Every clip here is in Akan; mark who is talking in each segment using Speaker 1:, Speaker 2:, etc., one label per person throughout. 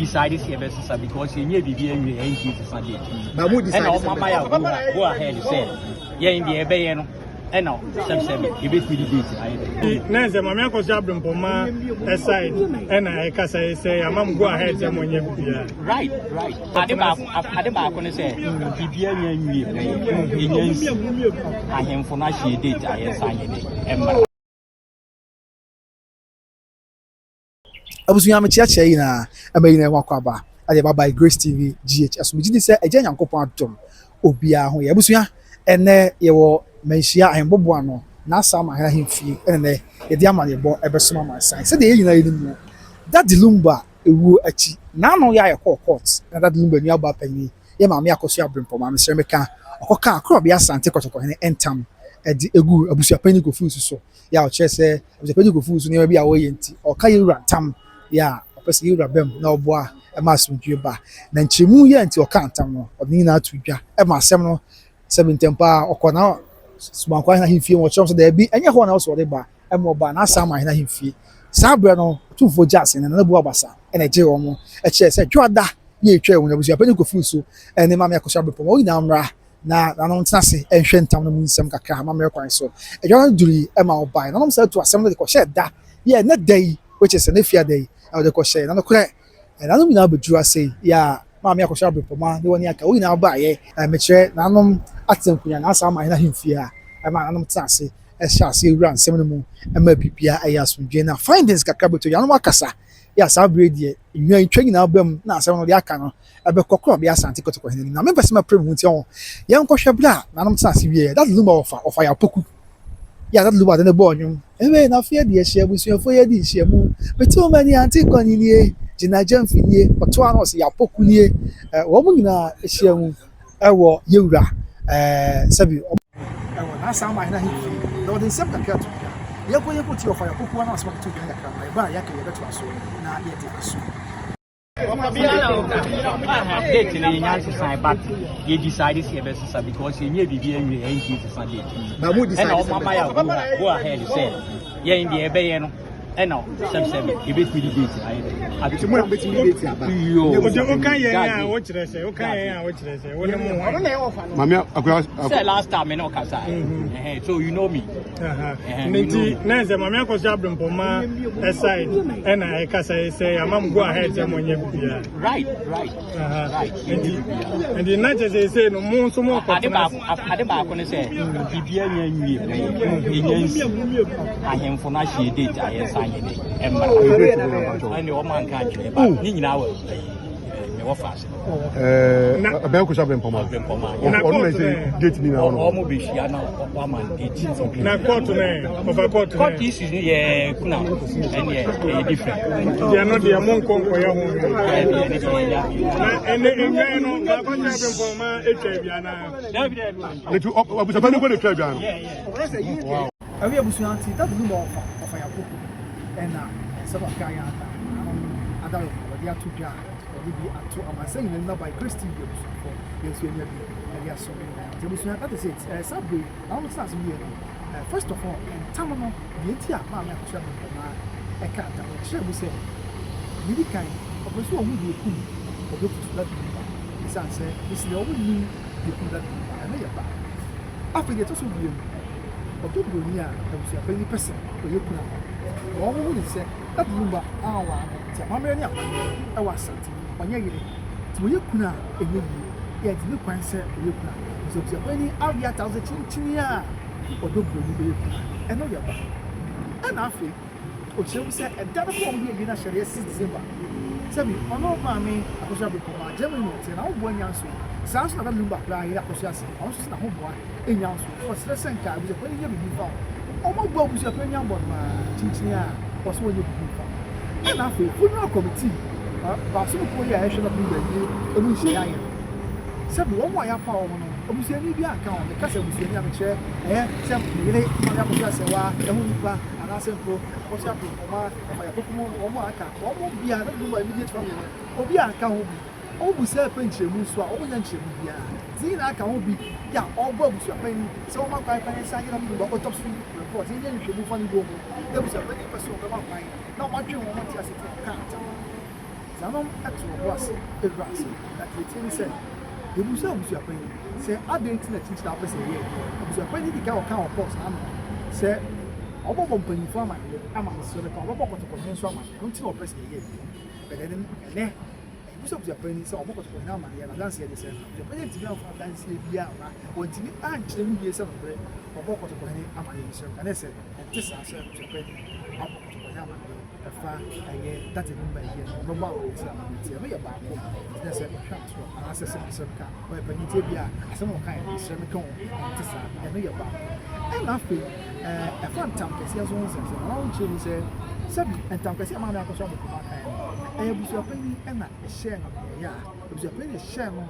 Speaker 1: decide sɛ yɛbɛsesa because yɛnyɛ biribi awie yɛntumi sesa date.
Speaker 2: Ba mo decide
Speaker 1: Ɛna
Speaker 2: sɛ
Speaker 1: ɔmo ama yɛ go ahead sɛ yɛn deɛ yɛbɛyɛ no ɛna sɛbsɛbi yɛbɛtumi de date ayɛ dɛ.
Speaker 3: Na sɛ Maame Akɔso Abrempɔma side ɛna ɛkasa yi sɛ yɛama mo go ahead sɛ monyɛ biribiara.
Speaker 1: Right. Ade baako ne sɛ biribiara nya nwie pɛyɛ yɛnya nsi ahemfo no ahyɛ date a yɛnsa nyɛ dɛ ɛmmra.
Speaker 2: Abusua mekyeakyea yi nyinaa ɛma yi nyinaa ho akɔ aba ɛde ba by Grace TV GH ɛso megye di sɛ agya Nyankopɔn adom obiara ho yɛ abusua ɛnɛ yɛwɔ manhyia ahemboboa no n'asam ahene ahemfie ɛna nɛ yɛde amanneɛbɔ ɛbɛsom amansan sɛdeɛ yɛn nyinaa yɛnim no Daddy Lumba ewuo akyi n'ano yɛ a yɛkɔɔ court na Daddy Lumba nuabaa panyin yɛ maame Akosua Abrempong maame srɛ meka ɔkɔkaa Korɔbea Asante Kɔtɔkɔhene ntam ɛde egu abusuapanyin Kofi Nsu so yɛ a ɔkyerɛ sɛ abusuapanyin Kofi Nsu nneɛma bi a ɔreyɛ nti ɔka yɛn wura ntam yɛ a ɔpɛ sɛ yɛn wura bam na ɔboa ma asomdwoe ba. Na nkyerɛmu yɛ nti ɔka ntam no ɔde ne nyinaa to dwa ma asɛm no sɛbi ntɛm pa ara ɔkɔ na Sumankwa ahene ahemfie mu ɔkyerɛ wɔn sɛ daabi ɛnyɛ hɔ na ɛwɔ sɛ ɔde ba ma ɔbaa n'asan ma ahene ahemfie. Saa berɛ no Otumfoɔ Gyasi ne Nana Buah Basa na ɛgyee wɔn kyerɛɛ sɛ Dwoada yɛ etwaa mu no abusuapanyin Kofi Nsu ne Maame Akosua Abrempong wɔn nyinaa mmra na nanom ntena ase nhwɛ ntam no mu nsɛm kakra amammerɛ kwan so. Adwuma no durui ma ɔbae. Nanom san tuu asɛm no de kɔhyɛɛ da yi a ɛnnɛ da yi, which is ɛnnɛ Fiada yi, na wɔde kɔhyɛe. Na nokorɛ, nanom nyinaa bɛduru ase yi a Maame Akosua Abrempɔma ne wɔn aka, wɔn nyinaa baeɛ. Mekyerɛ, nanom atena nkonya na asan ama yɛn ahemfie a ɛma nanom tena ase hyɛ aseɛ wura nsɛm no mu ma biribiara ɛyɛ asomdwoeɛ. Na findings kakra bɛtɔ dwa. Nanom akasa yɛ a saa berɛ yi deɛ, nnwan twa nyinaa ba mu na asɛm no deɛ aka no ɛbɛkɔ Korɔbea Asante Kotoko hene anim. Na mempɛ sɛ mɛpere me ho nti ɔho yɛnkɔhwɛ berɛ a nanom tena ase wieɛ. Daddy Lumba ɔfa ɔfa Yaw Poku. Yɛ a Daddy Lumba de no bɔɔ nnwom. Ewe na afei deɛ hyɛ abusuafoɔ yɛ di nhyiamu. Meto m'ani ante kɔnyi nie, Gyina Gyamfi nie, ɔtoa no ɔse Yaw Poku nie. Wɔn nyinaa ahyia mu ɛwɔ yɛwura ɛɛ sɛbi wɔn. Ɛwɔ n'asaman hene ahemfie na ɔde nsɛm kakra to dwa. Yɛnkɔ yɛnkɔ tie ɔfa Yaw Poku ano asɛm a ɔde to dwa no kakra ma yɛba a yɛaka yɛbɛtoa so na yɛde aso.
Speaker 1: Date no yɛnya nsesan but yɛ decide sɛ yɛbɛsesa because yɛnyɛ biribi awie yɛntumi sesa date ɛna ɔmo ama yɛ go ahead sɛ yɛn deɛ yɛbɛyɛ no ɛna sɛbsɛbi yɛbɛtumi de date ayɛ dɛ
Speaker 2: nti mo na mobɛtumi de date aba
Speaker 1: yo
Speaker 3: Nti woka yɛn a wokyerɛ sɛ woka yɛn a wokyerɛ sɛ wo ne mo hwan
Speaker 4: Maame akora
Speaker 1: sɛ last time me ne ɔkasa so you know me.
Speaker 3: Nti na sɛ Maame Akosua Abrempɔma side ɛna ɛkasa yi sɛ yɛama mo go ahead sɛ monyɛ biribiara.
Speaker 1: Right.
Speaker 3: Nti nti na kyerɛ sɛ sɛ no mo nso mo
Speaker 1: Ade
Speaker 3: kɔtena
Speaker 1: baako ade baako ne sɛ biribiara nya nwie pɛyɛ yɛnya nsi ahemfo no ahyɛ date a yɛnsa nyɛ dɛ ɛmmra ɛne ɔma nka nkyerɛ ba ne nyinaa wɔ mewɔ faase
Speaker 4: ɛɛ abɛn Akosua Abrempɔma.
Speaker 1: Abrempɔma
Speaker 4: Ɔno na ɛsɛ date ni na ɔno.
Speaker 1: ɔmo bɛhyia na wama no date
Speaker 3: na court no ɛ ɔfa court no
Speaker 1: court issues no yɛ kuna ɛneɛ ɛyɛ different
Speaker 3: deɛ no deɛ mo nkɔ nkɔyɛ ho hwee.
Speaker 1: Ɛbi ɛne deɛ ɛyɛ
Speaker 3: Na ɛne nnwan no Maame Akosua Abrempɔma atwa bi anaa?
Speaker 1: Dabi dabi.
Speaker 4: Nti abusuapɛn kɔ na etwa adwa no.
Speaker 2: Ɛwi abusua nti Daddy Lumba ɔfa ɔfa Yaw Poku ɛna nsɛm a ɔka yɛ ana nanom adaworo wɔde ato dwa a wɔde bi ato amansan nyinaa anim aba Grace TV abusuafoɔ yɛn nso yɛanya bi ɛde aso nti abusua that is it ɛɛ saa bere yi nanom tena ase wie no ɛɛ first of all ntam no deɛ nti a maame Akosua Bempɔmaa ɛka ntam no kyerɛ mu sɛ deɛ edi kan ɔpɛ sɛ ɔhu deɛ ekum Ɔdɔ Fusu Daddy Lumba esiane sɛ besi deɛ wɔn nnim deɛ ekum Daddy Lumba ɛno yɛ ba afei deɛ ɛtɔ so mmienu ɔdɔ buroni a abusuapanyin pɛ sɛ ɔyɛ kunu ama no na wɔn hu ne sɛ Daddy Lumba anware no nti amammerɛ ne amanneɛ wɔ Asante mu ɔnyɛ yere nti ɔyɛ kunu a ɛnyɛ yie yɛ nti ne kwan sɛ ɔyɛ kunu a nso abusuapanyin awe ataa sɛ kyinkyini a ɔdɔ buroni bɛyɛ kunu a ɛno yɛ ba ɛna afei ɔkyerɛ mu sɛ ɛda no kɔ wɔn de awie no ahyɛ no yɛ 6 December sɛbi ɔno maame Akosua Abrepɔmaa Germany na ɔte na ahoboa nya nso saa nso na Daddy Lumba koraa yere Akosua ase ɔno nso sɛ n'ahoboa nnya nso ɔsrɛ sɛ nka abusuapanyin nyɛ biribi mfa ho. Wɔabɔ abusuapanyin abɔ no ara kyinkyin a ɔsɛ wɔnyɛ biribi mfa ho. Ɛna afei funeral committee baasom kuo yi a ɛhwɛ na biribi awie emu nhyehyɛe ayɛ no. Sɛbi wɔn a yɛapaw wɔn no abusuani bi anka ho. Meka sɛ abusuani a mekyerɛ ɛyɛ sɛ me yere Maame Akosua Asɛwa ɛho nipa anaasɛ mpo Akosua Abrempɔma Ɔfa Yakokum wɔn a aka wɔn biara na binom wɔ immediate family no obi anka ho bi. Wɔbu sɛ pɛ nkyerɛmu nso a, wɔnnya nkyerɛmu biara. Dze nyina ka ho bi yɛ a ɔbɔ ebusuapanyin sɛ wɔma kwan fa ne nsa nyɛ na wɔdze autopsy report nyɛ nhwehwɛmu mfa no wuo ho na ebusuapanyin pɛ sɛ ɔbɛma kwan na wɔadwen hɔn ho ntse ase dze ɔkaa ntam. Nti anom to wɔn bo ase wura ase. Na deɛ ɛteɛ ne sɛ, yɛbusaa abusuapanyin sɛ adɛn nti na kyinkyini a wopɛ sɛ yɛyɛ adwuma. Abusuapanyin di kan ɔkaa wɔ course no ano sɛ ɔbɛbɔ mpanyinfoɔ amaneɛ ama mesrɛ bɛka ɔbɛbɔ kɔtɔkɔhene nso amaneɛ ɛno nti na ɔpɛ sɛ yɛyɛ adwuma. But ɛnɛ ɛnɛ yɛbusa abusuapanyin sɛ ɔbɔ kɔtɔkɔhene amaneɛ na adanseɛ ne sɛ abusuapanyin antumi amfa adanseɛ biara amma wɔntumi ankyerɛ mu yie sɛ nokorɛ ɔbɔ kɔtɔkɔhene amaneɛ mesrɛ bɛka ne sɛ ɛnte saa sɛ abusuapanyin abɔ kɔtɔkɔhene amaneɛ. Ɛfa ɛyɛ data mu ma ɛyɛ no ɔbɛbɔ amanneɛ sɛ amanneɛ nti ɛno yɛ baako nti na sɛ ɔhwɛ atorɔ anaasɛ sɛ mesrɛ meka ɔyɛ panyin nti ebi a asɛm a ɔka yɛ mesrɛ meka o ɛnte saa ɛno yɛ baako ɛna afei ɛɛ ɛfa ntam kɛseɛ nso ho nsɛnsɛm anaa wonkyerɛ mu sɛ sɛbi ntam kɛseɛ maame akɔso abɛkɔma kan no ɛyɛ abusuapanyin ɛna ɛhyɛɛ no ɛyɛ a abusuapanyin ɛhyɛɛ no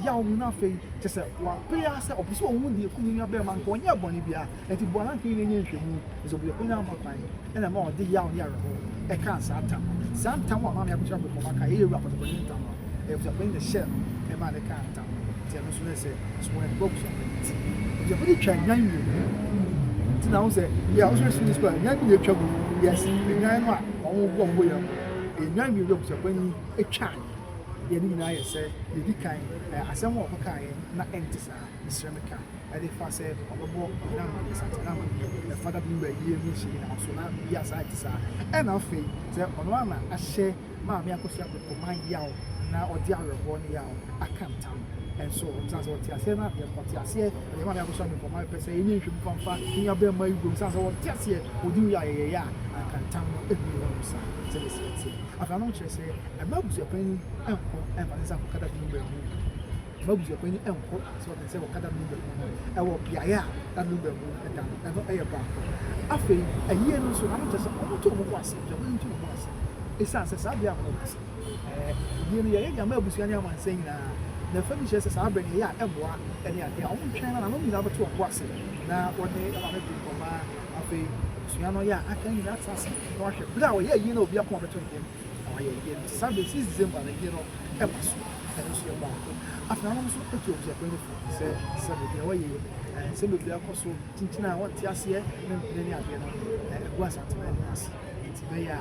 Speaker 2: yaw mu na afei kyɛ sɛ wapere ara sɛ ɔpɛ sɛ ɔhu deɛ ɛku ne nua bɛrima nka ɔnyɛɛ bɔne biara nti boa na nka yɛnyɛ nhwɛmu nso ɔbɛyɛ ama kwan ɛna ma ɔde yaw ne awerɛhoɔ ɛkaa saa ntam no saa ntam a maame akɔkyerɛ akɔkɔma ka ɛyɛ wura kɔtɔkɔne ntam no ɛyɛ abusuapanyin na ɛhyɛɛ no ɛmaa ne kaa ntam no nti ɛno nso ne sɛ ɛso wɔn ɛbɔ abusuapanyin ti abusuapanyin twa nnwan mmienu nti na ho sɛ yɛ a wosɔre sukuu sukuu a nnwan bi na atwa gu yes nnwan no a wɔn bɔ wɔn bɔ yɛn nnwan mmienu abusuapanyin atwa Deɛ ne nyinaa yɛ sɛ, deɛ ɛdi kan, asɛm a ɔkɔkaeɛ na ɛnte saa, mesrɛ meka, ɛde fa sɛ ɔbɛbɔ ɔhene amaneɛ, Santana amaneɛ, ɛfa dade wura yie ho nhyiamu na ɔso na biribi a saa ɛte saa. Ɛna afei, sɛ ɔno ara na ahyɛ Maame Akosua Abrepɔma yaw na ɔde awerɛhoɔ ne yaw aka ntam nso, ɛsiane sɛ ɔte aseɛ na deɛ ɔte aseɛ na deɛ Maame Akosua Abrepɔma pɛ sɛ yɛnyɛ nhwɛmu fa mfa ne nuabarima yi wuram, ɛsiane sɛ ɔte aseɛ ɔdi wei a yɛyɛeɛ a, anka ntam no ɛnni hɔnom saa sɛdeɛ ɛsi ɛteɛ. Afei ano kyerɛ sɛ Mma abusuapanyin nkɔ mfa ne nsa nkɔka dade no wura mu. Mma abusuapanyin nkɔ sɛ ɔde ne nsa kɔka dade no wura mu no wɔ beaeɛ a dade no wura mu no da no. Ɛno yɛ baako. Afei ayie no nso, ano kyerɛ sɛ wɔto wɔn bo ase, abusuapanyin nto wɔn bo ase. Esiane sɛ saa bea a wɔwɔ ase, ɛɛ ayie no yɛyɛ de ama abusua ne amansan nyinaa. Na ɛfa bi kyerɛ sɛ saa bere no yɛyɛ a ɛmmoa ne adeɛ a wɔntwɛn na nanom nyinaa bɛto wɔn bo ase na wɔne maame Birimpɔma afei abusua no yɛ a aka nyinaa atena ase na wɔahwɛ bere a wɔyɛ ayie no a obi akoma bɛtɔ ne yam. Na wɔayɛ yie no saa bere 6 December no yie no ɛba so ɛno nso yɛ baako. Afei nanom nso atu abusuapanyin no fo sɛ sɛbe deɛ wɔyɛ yi nsɛm bebree akɔ so kyinkyin a wɔnte aseɛ ne mpene ne adeɛ no ɛgu Asanteman anim ase nti bɛyɛ a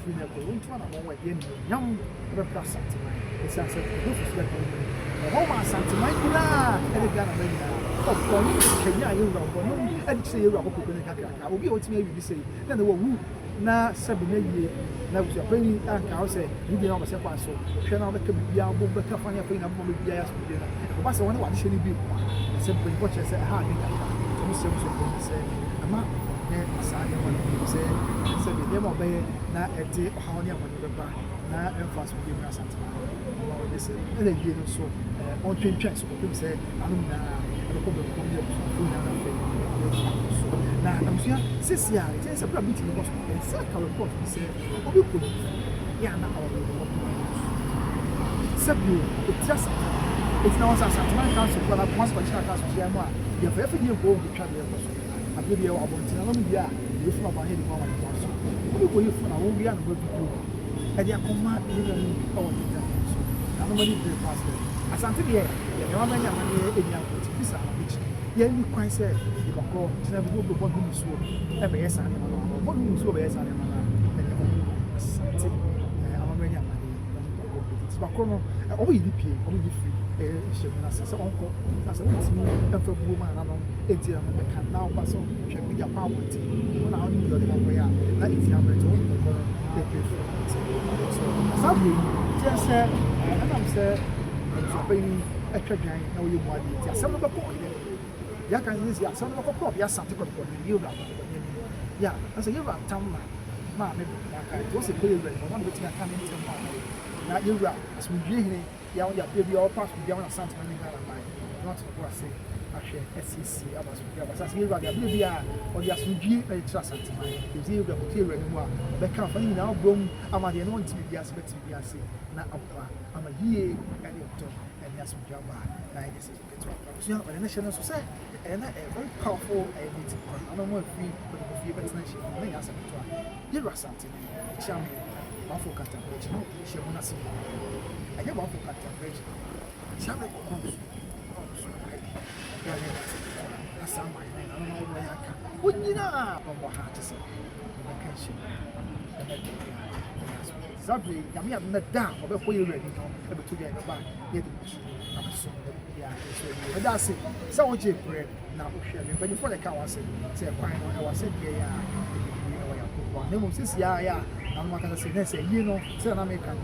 Speaker 2: firi no ɛkɔ wɔntu anammɔn wɔ ɛdeɛ animuonyam ɛbɛpra Asanteman ɛsiane sɛ ɛbɛ fufuo ɛkɔ no mu ɛhɔ ma Asanteman nyinaa ɛne Ghana ma nyinaa ɔbɔne kanya yɛwura ɔbɔne ɛde kyerɛ yɛwura kɔkɔkɔ ne kakraka obi a ɔtumi ayi bi sɛ na ne wɔwu na sɛbe na yie na abusuapanyin anka wo sɛ ne deɛ na wɔbɛsɛ kwan so hwɛ na wɔbɛka biribiara bom bɛka fa ne afa nyinaa bom ama biribiara yɛ asomdwoeɛ no ɛkɔba sɛ wɔne w'adehyɛ no bi ko a ɛsɛ mpanyinfoɔ kyerɛ sɛ ɛha adwene kakra nti wɔn srɛ abusuapanyin sɛ ɛma ɔnyɛ saa nneɛma no bio sɛ sɛbe nneɛma a ɔbɛyɛ na ɛde ɔhaw ne amane bɛba na ɛmfa asomdwoeɛ mmra Asantema no ɔma ɔnyɛ sɛ ɛna yie no nso ɔntwentwɛn so kɔpem sɛ ano nyinaa ɛbɛkɔ benkum ne abusuafoɔ nyinaa na afei wɔadi akɔ so. Na abusua seesei a ɛkyɛn sɛ berɛ a meeting no kɔ so no, yɛn nsa ka report bi sɛ obi kɔ bi yɛ a na ɔwɔ ɔkoma no so. Sɛ bio, ɛti Asanteman. Ɛti na wɔn sɛ Asanteman Council kura na Kumasi Traditional Council hyia mu a, yɛmfa yɛfidie nkɔ wɔn nkɔtwa deɛ ɛkɔ so. Adeɛ bi ɛwɔ abɔnten ano no wie a, yɛbɛfunu aba ne yɛde mu ama ne kwan so. Obi kɔ yi fon a wɔwia no ho video ɛde akɔma ne nuanom bi ɛwɔ ne internet so. Na no ani bere paa sɛ Asante deɛ yɛde amammerɛ ne amanneɛ nni agorɔ nti bisa no akyi. Yɛnni kwan sɛ nipa korɔ gyina bi bɔ ne ho mmusuo bɛyɛ saa nneɛma no anaa ɔbɔ ne ho mmusuo bɛyɛ saa nneɛma no a, ɛnneɛ ɔbu Asante amammerɛ ne amanneɛ na nipa korɔ bɛdi. Nti nipa korɔ no wɔyi no pie, wɔyi no firi nhyiamu no ase sɛ ɔnkɔ na sɛ wontumi mfa buo ma nananom nti na bɛka na woba sɛ hwɛ bi de akɔ abɔnten wo na wonim deɛ ɔde akɔyɛ a na ɛtia mmerɛ nti wɔyi nipa korɔ no pie firi abɔnten. So na saa berɛ yi kyerɛ sɛ ɛnam sɛ abusuapanyin atwa dwan na ɔyɛ mu adeɛ nti asɛm no bɛkɔ ɔhene anim. Deɛ aka ne sɛ asɛm no bɛkɔ korɔbea Asante Kɔtɔkɔ hene Yewura Kɔtɔkɔ hene anim. Ya, na sɛ Yewura ntam na maame bɛtumi aka nti ɔsɛ kɔ Yewura anim, ɔno na ɔbɛtumi aka ne ntam ma ɔhene. Na Yewura asomdwie hene ya ɔde aberɛ bi a ɔpɛ asomdwie ama Asante man ne Ghana man na ɔte ne bo ase ahwɛ asiesie ama asomdwie aba. Sɛ Yewura de aberɛ bi a ɔde asomdwie na ɛkyerɛ Asante man. Ɛfiri sɛ Yewura kɔto Yewura anim a ɔbɛka afa ne nyinaa abom ama deɛ ne ɔnte biribi ase bɛte biribi ase na aboa ama yie ne ɔdɔ ne asomdwoe aba na ayɛ sɛ ketewa koraa. Abusua ɔde ne hyɛ no nso sɛ ɛyɛ na ɛyɛ very powerful ɛyɛ meeting kwan ano mo afiri ɔde fie bɛtena nhyia mu na nyɛ asɛm ketewa. Yɛwura Asante ne ɛkyia me Bafo Kantanbridge na ɔde nhyia mu no ase bi. Ɛnyɛ Bafo Kantanbridge ɛkyia me kɔ kɔn so kɔn so ayɛ yɛ na ɛnyɛ asɛm ketewa na saa man no na no na wɔyɛ aka wɔn nyinaa na wɔn ha te sɛ wɔbɛka nhyia mu ɛbɛka ɛnyɛ asɛm. Saa bere yi, Nyame adom na da a ɔbɛkɔ yɛn Wura anim no bɛto dwa, yɛbɛba na yɛde mmusu abɛsom na biribiara nso awie. Meda ase sɛ wogyee berɛ na wohwɛɛ me. Mpanyimfoɔ na ɛkaa wɔn asɛm sɛ kwan no ɛwɔ asɛnniiɛ a ɛbɛduru ɛwɔ yɛn akokoa. Na mmom seesei ara yɛ a nanom akasa sei, na sɛ ayie no sɛdeɛ na meka no,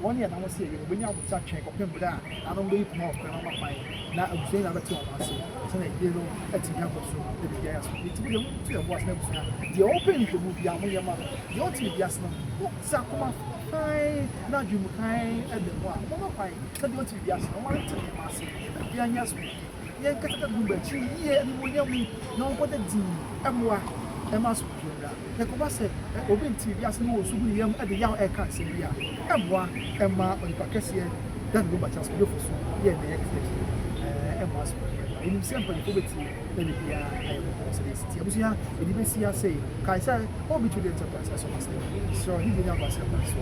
Speaker 2: wɔn ne yɛn sɛ ayie no wɔbɛnya abotire atwɛn kɔpem berɛ a nanom bɛyi poma wɔ kwan no ama kwan na abusua nyinaa bɛte wɔn ase sɛdeɛ ayie no atumi akɔ so na biribiara ayɛ asomdwoeɛ. Nti mo deɛ monto yɛn bo ase na abusua deɛ ɔpɛ nhwehwɛmu biara monyɛ ma no, deɛ ɔnte biribi ase no mo sɛ akoma kann na adwene mu kann da mu a, momma kwan na deɛ ɔnte biribi ase no ɔmma no nte nneɛma ase na biribiara nyɛ asomdwoeɛ. Yɛnkasa da no mu akyiri yie animuonyam mu na ɔnkɔda dinn mmoa mma asomdwoeɛ mmra. Na ɛkɔba sɛ obi nte biribi ase na ɔwɔ su gu ne yam de yaw reka nsɛm bi a, ɛmmoa mma onipa kɛseɛ da ne bɔbakye asomdwoeɛfoɔ so yɛ nea ɛyɛ kɛseɛ akyiri no, ɛmmoa asomdwoeɛ mma. Yɛnim sɛ mpanyimfoɔ bɛtie na biribiara ayɛ bɔkɔɔ sɛdeɛ ɛsi teɛ. Abusua, yɛde bɛsi ha sei. Kae sɛ Obi Children Enterprise ɛsɔ m'asene. Mesrɛ wo, ne din ne Akwasi Akwasi.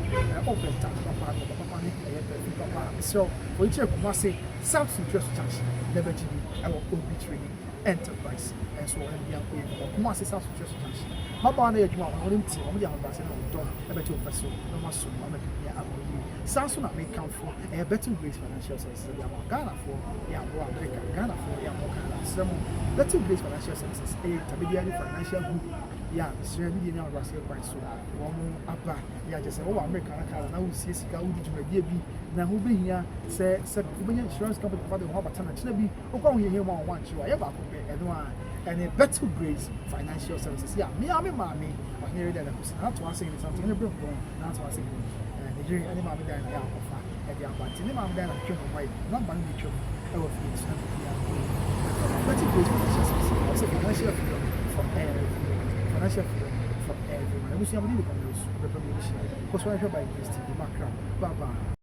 Speaker 2: Wopɛ ntade papa, nneɛma papa ne ɛyɛ perfume papa a, mesrɛ wo, kɔyi kyerɛ Kumasi South Suntreso Junction na bɛgye bi wɔ Obi Trading Enterprise nso wɔ ɛno biako yɛ wɔ Kumasi South Suntreso Junction. Mmabaawa no yɛ adwuma wɔ hɔ, wɔn ti, wɔn de ahobrɛase ne ɔdɔ bɛto wo fɛ so na wɔn asom ama biribiara akɔ yie. Saa nso na mekamfo ɛyɛ Betting Grace Financial Services de ama Ghanafoɔ yɛ aboa America, Ghanafoɔ yɛ aboa Canada. Mesrɛ mo, Betting Grace Financial Services ɛyɛ intermediary financial group yɛ a mesrɛ ne deɛ ne ahobrɛaseɛ kwan so wɔn aba yɛ akyɛ sɛ wowɔ America na Canada na wosie sika wodi dwumadie bi na ho bɛhia sɛ sɛ wobɛnya insurance company papa de wo ho abata no kyena bi wokɔ ahohiahia mu a wɔn ankye wo a, ɛyɛ baako pɛ, ɛno ara ɛne Bethel Grace Financial Services yi a me ara me maame ɔhene yere Diana Kusi Nana Toa Asehene Santehene Brempɔn Nana Toa Asehene ne yere ne maame Diana yɛ akɔfa ɛde aba nti ne maame Diana twetwe nkɔmmɔ yi nɔmba no na ɛtwam ɛwɔ fie no so na biribiara kɔ yie ɛmfa ma Bethel Grace Financial Services ɔsɛ financial freedom for everyone, financial freedom for everyone. Abusua mo de nipa no so bɛpɛ mo hyia kɔ so ahwɛ by Grace TV makra bye bye.